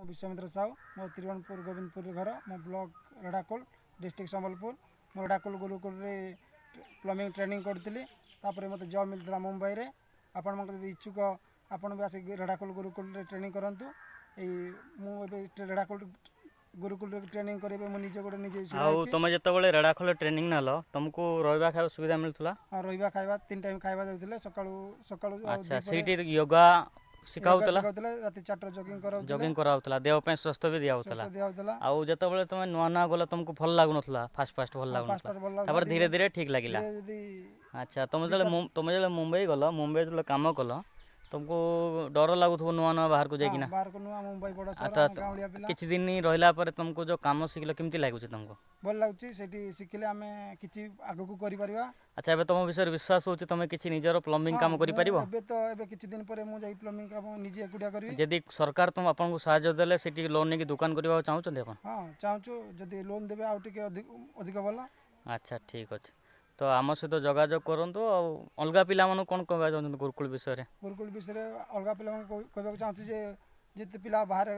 ମୁଁ ବିଶ୍ୱାମିତ୍ର ସାହୁ, ମୋ ତ୍ରିବଣପୁର ଗୋବିନ୍ଦପୁର ଘର, ମୋ ବ୍ଲକ ରେଢ଼ାଖୋଲ, ଡିଷ୍ଟ୍ରିକ୍ଟ ସମ୍ବଲପୁର। ମୁଁ ରେଢ଼ାଖୋଲ ଗୁରୁକୁଳରେ ପ୍ଲମ୍ବିଂ ଟ୍ରେନିଂ କରୁଥିଲି। ତାପରେ ମୋତେ ଜବ୍ ମିଳିଥିଲା ମୁମ୍ବାଇରେ। ଆପଣଙ୍କ ଯଦି ଇଚ୍ଛୁକ, ଆପଣ ବି ଆସିକି ରେଢ଼ାଖୋଲ ଗୁରୁକୁଳରେ ଟ୍ରେନିଂ କରନ୍ତୁ। ଏଇ ମୁଁ ଏବେ ରେଢ଼ାଖୋଲ ଗୁରୁକୁଳରେ ଟ୍ରେନିଂ କରିବେ, ମୁଁ ନିଜେ ଗୋଟେ ନିଜେ ଛିଡ଼ା ଆଉ ହେଇଛି। ତମେ ଯେତେବେଳେ ରେଢ଼ାଖୋଲ ଟ୍ରେନିଂ ନେଲ, ତମକୁ ରହିବା ଖାଇବା ସୁବିଧା ମିଳୁଥିଲା? ହଁ, ରହିବା ଖାଇବା, 3 ଟାଇମ୍ ଖାଇବା ଦେଉଥିଲେ ସକାଳୁ ସକାଳୁ ଆଉ ଆଚ୍ଛା। ଦ୍ୱିପହରେ। ସେଇଠି ୟୋଗା ଶିଖାଉଥିଲା? ଶିଖାଉଥିଲେ, ରାତି 4ଟା ଜଗିଂ କରାଉଥିଲେ। ଜଗିଂ କରାଉଥିଲା, ଦେହ ପାଇଁ ସୁସ୍ଥ ବି ଦିଆହେଉଥିଲା। ସୁସ୍ଥ ଦିଆହେଉଥିଲା। ଆଉ ଯେତେବେଳେ ତମେ ନୂଆ ନୂଆ ଗଲ, ତମକୁ ଭଲ ଲାଗୁନଥିଲା? ଫାଷ୍ଟ ଫାଷ୍ଟ ଭଲ ଲାଗୁନଥିଲା? ଫାଷ୍ଟ ଭଲ ଲାଗୁଥିଲା। ତାପରେ ଧୀରେ ଧୀରେ ଠିକ୍ ଲାଗିଲା। ଧୀରେ ଯଦି। ଆଚ୍ଛା, ତମେ ଯେତେବେଳେ ମୁମ୍ବାଇ ଗଲ, ମୁମ୍ବାଇ ଯେତେବେଳେ କାମ କଲ, ତମକୁ ଡର ଲାଗୁଥିବ ନୂଆ ନୂଆ ବାହାରକୁ ଯାଇକିନା? ବାହାରକୁ ନୂଆ, ମୁମ୍ବାଇ ବଡ଼ ସହର, ଆଚ୍ଛା। ଆମ ଗାଉଁଳିଆ ପିଲା। କିଛି ଦିନ ରହିଲା ପରେ ତମକୁ ଯେଉଁ କାମ ଶିଖିଲ, କେମିତି ଲାଗୁଛି ତମକୁ? ଭଲ ଲାଗୁଛି। ସେଠି ଶିଖିଲେ ଆମେ କିଛି ଆଗକୁ କରିପାରିବା। ଆଚ୍ଛା, ଏବେ ତମ ବିଷୟରେ ବିଶ୍ୱାସ ହେଉଛି, ତମେ କିଛି ନିଜର ପ୍ଲମ୍ବିଂ କାମ ହଁ, କରିପାରିବ? ମୁଁ ଏବେ ତ ଏବେ କିଛି ଦିନ ପରେ ମୁଁ ଯାଇ ପ୍ଲମ୍ବିଂ କାମ ନିଜେ ଏକୁଟିଆ କରିବି। ଯଦି ସରକାର ତମ ଆପଣଙ୍କୁ ସାହାଯ୍ୟ ଦେଲେ, ସେଠି ଲୋନ୍ ନେଇକି ଦୋକାନ କରିବାକୁ ଚାହୁଁଛନ୍ତି ଆପଣ? ହଁ, ଚାହୁଁଛୁ। ଯଦି ଲୋନ୍ ଦେବେ, ଆଉ ଟିକେ ଅଧିକ ଅଧିକ ଭଲ। ଆଚ୍ଛା, ଠିକ୍ ଅଛି। ତ ଆମ ସହିତ ଯୋଗାଯୋଗ କରନ୍ତୁ। ଆଉ ଅଲଗା ପିଲାମାନଙ୍କୁ କ'ଣ କହିବାକୁ ଚାହୁଁଛନ୍ତି ଗୁରୁକୁଳ ବିଷୟରେ? ଗୁରୁକୁଳ ବିଷୟରେ ଅଲଗା ପିଲାମାନଙ୍କୁ କହିବାକୁ ଚାହୁଁଛି ଯେ ଯେତେ ପିଲା ବାହାରେ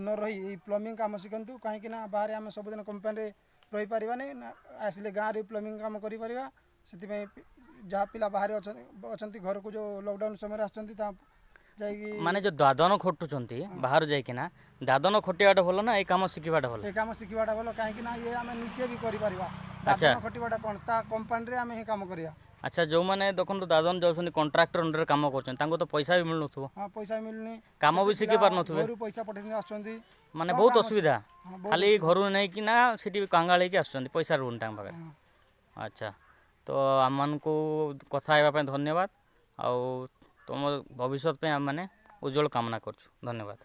ନ ରହି ଏଇ ପ୍ଲମ୍ବିଂ କାମ ଶିଖନ୍ତୁ। କାହିଁକି ନା ବାହାରେ ଆମେ ସବୁଦିନ କମ୍ପାନୀରେ ରହିପାରିବାନି ନା, ଆସିଲେ ଗାଁରେ ପ୍ଲମ୍ବିଂ କାମ କରିପାରିବା। ସେଥିପାଇଁ ଯାହା ପିଲା ବାହାରେ ଅଛନ୍ତି, ଘରକୁ ଯେଉଁ ଲକଡାଉନ୍ ସମୟରେ ଆସୁଛନ୍ତି, ତା ଯାଇକି ମାନେ ଯେଉଁ ଦାଦନ ଖଟୁଛନ୍ତି ବାହାରୁ ଯାଇକିନା, ଦାଦନ ଖଟିବାଟା ଭଲ ନା ଏଇ କାମ ଶିଖିବାଟା ଭଲ? ଏ କାମ ଶିଖିବାଟା ଭଲ। କାହିଁକି ନା ଇଏ ଆମେ ନିଜେ ବି କରିପାରିବା। ଆଚ୍ଛା। ଦାଦନ ଖଟିବାଟା କ'ଣ, ତା କମ୍ପାନୀରେ ଆମେ ହିଁ କାମ କରିବା। ଆଚ୍ଛା, ଯେଉଁମାନେ ଦେଖନ୍ତୁ ଦାଦନ ଯାଉଛନ୍ତି, କଣ୍ଟ୍ରାକ୍ଟର ଅଣ୍ଡରରେ କାମ କରୁଛନ୍ତି, ତାଙ୍କୁ ତ ପଇସା ବି ମିଳୁନଥିବ? ହଁ, ପଇସା ମିଳୁନି। କାମ ବି କେତେ ଶିଖି ପିଲା ପାରୁନଥିବେ। ଘରୁ ପଇସା ପଠେଇ ଆସୁଛନ୍ତି। ମାନେ କଣ ବହୁତ କାମ ଅସୁବିଧା। ହଁ, ବହୁତ। ଖାଲି ଘରୁ ନେଇକିନା ସେଠି କାଙ୍ଗାଳ ହେଇକି ଆସୁଛନ୍ତି, ପଇସା ରହୁନି ତାଙ୍କ ପାଖରେ। ହଁ। ଆଚ୍ଛା, ତ ଆମମାନଙ୍କୁ କଥା ହେବା ପାଇଁ ଧନ୍ୟବାଦ। ଆଉ ତୁମ ଭବିଷ୍ୟତ ପାଇଁ ଆମେମାନେ ଉଜ୍ଜଳ କାମନା କରୁଛୁ। ଧନ୍ୟବାଦ।